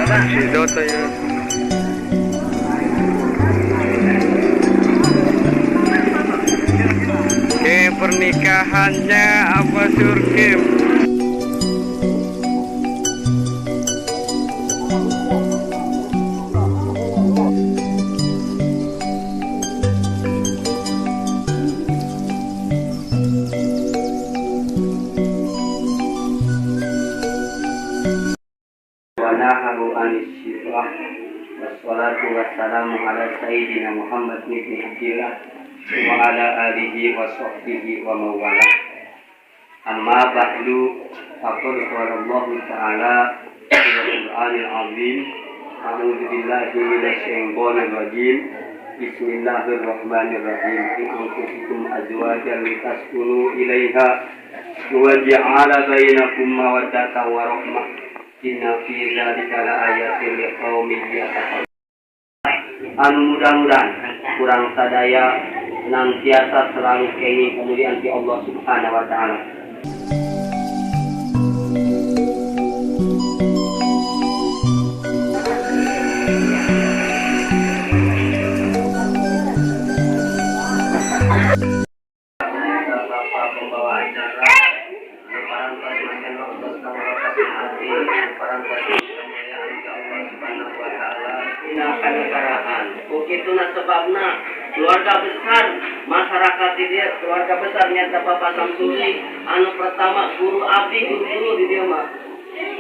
Kurang di Sidoto ya. Oke, pernikahannya apa Surkim? Wassalatu wassalamu ala sayyidina Muhammad ibn Abdillah wa ala alihi wa sahbihi wa mawalah. Amma ba'du, faqad qala Allah ta'ala fil Qur'anil azim, a'udzu billahi minasy syaithanir rajim. Bismillahirrahmanirrahim. In anfusikum azwajan litaskunu ilaiha wa ja'ala bainakum mawaddatan wa rahmah. Inna fi dzalika laayatin liqaumin yattaqun. Anu mudah-mudahan kurang sadaya senantiasa selalu kenging kemuliaan ti Allah Subhanahu wa taala. Bapak pembawa acara, kenegaraan. Ukituna sebabna keluarga besar masyarakat di dia, keluarga besar nyata Bapak Samsuri anu pertama guru abdi, guru-guru di dia mah.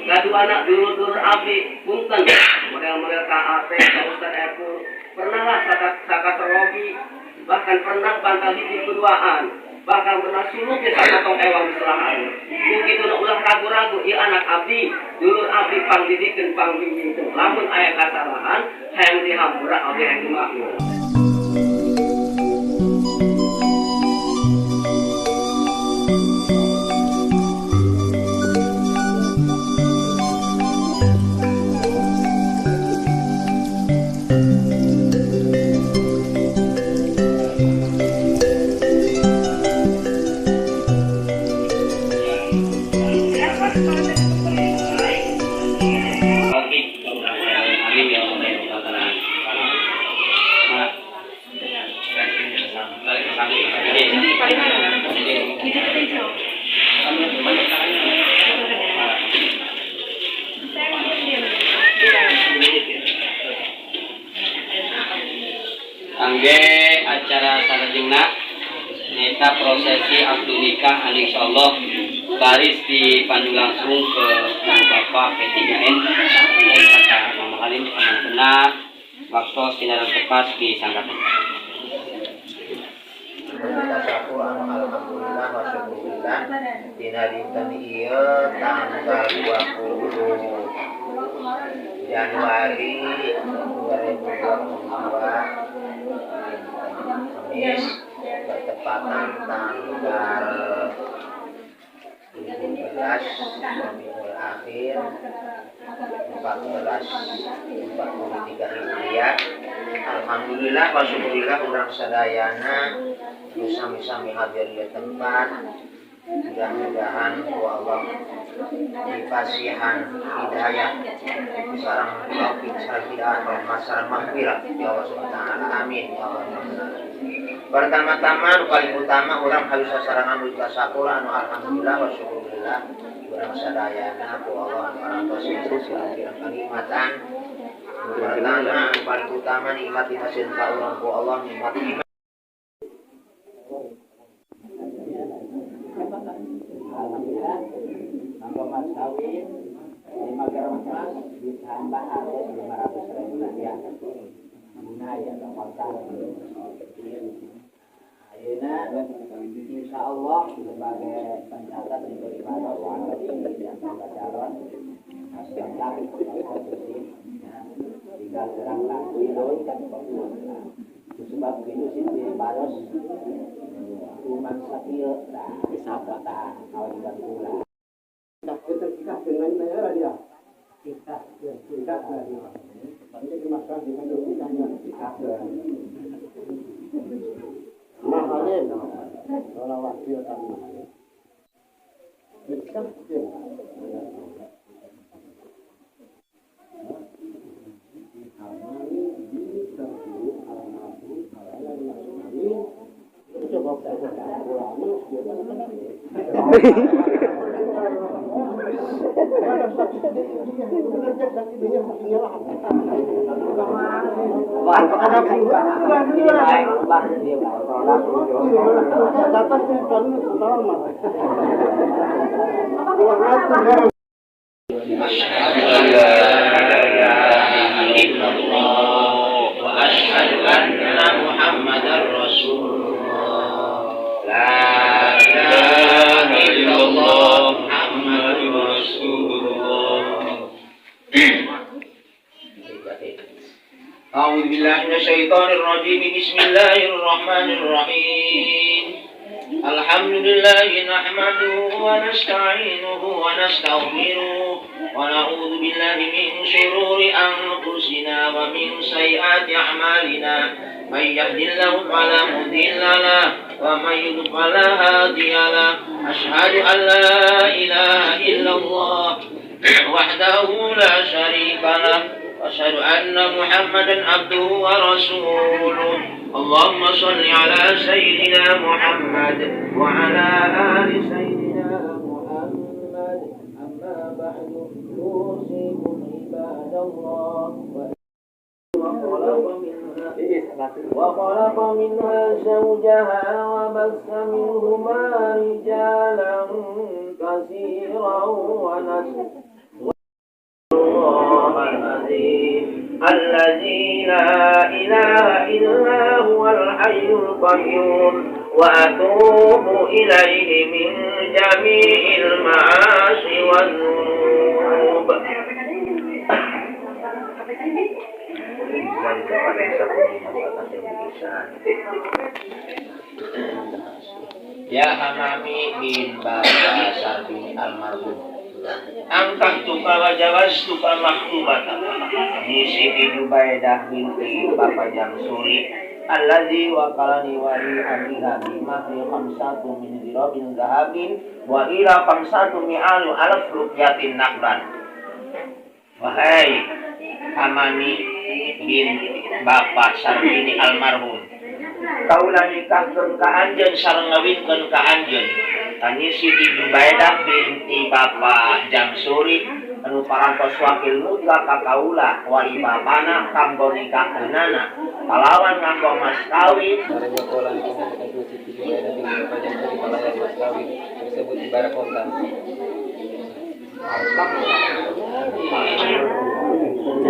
Gaduh anak dulur-dulur abdi punten model-model KAP, Ustaz Epul, pernah lah sakaserogi, bahkan pernah bantal hiji keduaan, bahkan pernah suluk ya sakotong ewang selahan. Begitu ulah ragu-ragu, ieu anak abdi, dulur abdi pangdidikeun pangbimbingkeun. Lamun aya kasalahan, hayang dihampura abdi hayang dimaklum. Kangge acara salajengna nyaeta prosesi akad nikah anu insyaallah baris dipandu langsung ke Bapak P3N dan kata Mama Halim samantena waktu sinaran tepas disanggakeun. Alhamdulillah wa syukurillah dina dinten ieu tanggal 20 Januari 2022 Kamis bertepatan tanggal 17 Rabiul Akhir 1443 Hijriah. Alhamdulillah wa syukurillah urang sadayana sami-sami hadir di tempat. Mudah-mudahan ku Allah dipasihan hidayah sareng taufik sareng hidayah rahmat sareng maghfirah ya Allah subhanahu wa taala. Amin ya Allah. Pertama-tama nu paling utama urang harus sasarangan bersyukur anu alhamdulillah wa syukurillah urang sadayana ku Allah parantos kanikmatan. Pertama nu paling utama nikmat dipasihan ka urang ku Allah nikmat iman. Nganggo mas kawin 5 gram emas ditambah artos 500 ribu rupiah. Bunga ya kontan. Ayeuna insya Allah sebagai pencatat diterima bahwa yang calon lengkap kondusif, ya, tinggal serang laku kan. Sebab itu sih dibaros kuman sakieu, nah disapa tah kawajiban kula. Terikat dengan negara dia. Terikat, terikat dia. Ini masalah dengan nikahnya. Mahalin, kalau wakil kan mahalin. Terikat dia. Coba ulama. وأشهد أن محمدا رسول الله. لا إله إلا الله محمد رسول الله. أعوذ بالله من الشيطان الرجيم. بسم الله الرحمن الرحيم. الحمد لله نحمده ونستعينه ونستغفره ونعوذ بالله من شرور أنفسنا ومن سيئات أعمالنا. من يهد الله فلا مضل له ومن يضلل فلا هادي له. أشهد أن لا إله إلا الله وحده لا شريك له وأشهد أن محمدا عبده ورسوله. اللهم صل على سيدنا محمد وعلى آل سيدنا محمد. أما بعد، أوصيكم عباد الله وخلق منها زوجها وبث منهما رجالا كثيرا ونساء. الله العظيم الذي لا إله إلا هو الحي القيوم وأتوب إليه من جميع المعاصي والذنوب. Ya Hamami bin Bapak Sarbini almarhum, Angkahtuka wa jawaztuka makhtubata Ni Siti Jubaidah binti Bapak Jamsuri Alladzi wakalani wali amriha bimahri khamsatu min dirabin zahabin wa ila khamsatu mi'alu alaf rupiatin nakban. Wahai Hamami bin Bapak Sarbini almarhum, kaula nikahkeun ka anjeun sareng ngawinkeun ka anjeun Tani Siti Jubaidah binti Bapak Jamsuri anu parantos wakil mutlak ka kaula wali bapana kanggo nikahkeunana kalawan nganggo mas kawin. Barangnya kaula nikahkeun ka Siti Jubaidah binti Bapak Jamsuri kalawan mas kawin tersebut ibarat kontan. Habibillah.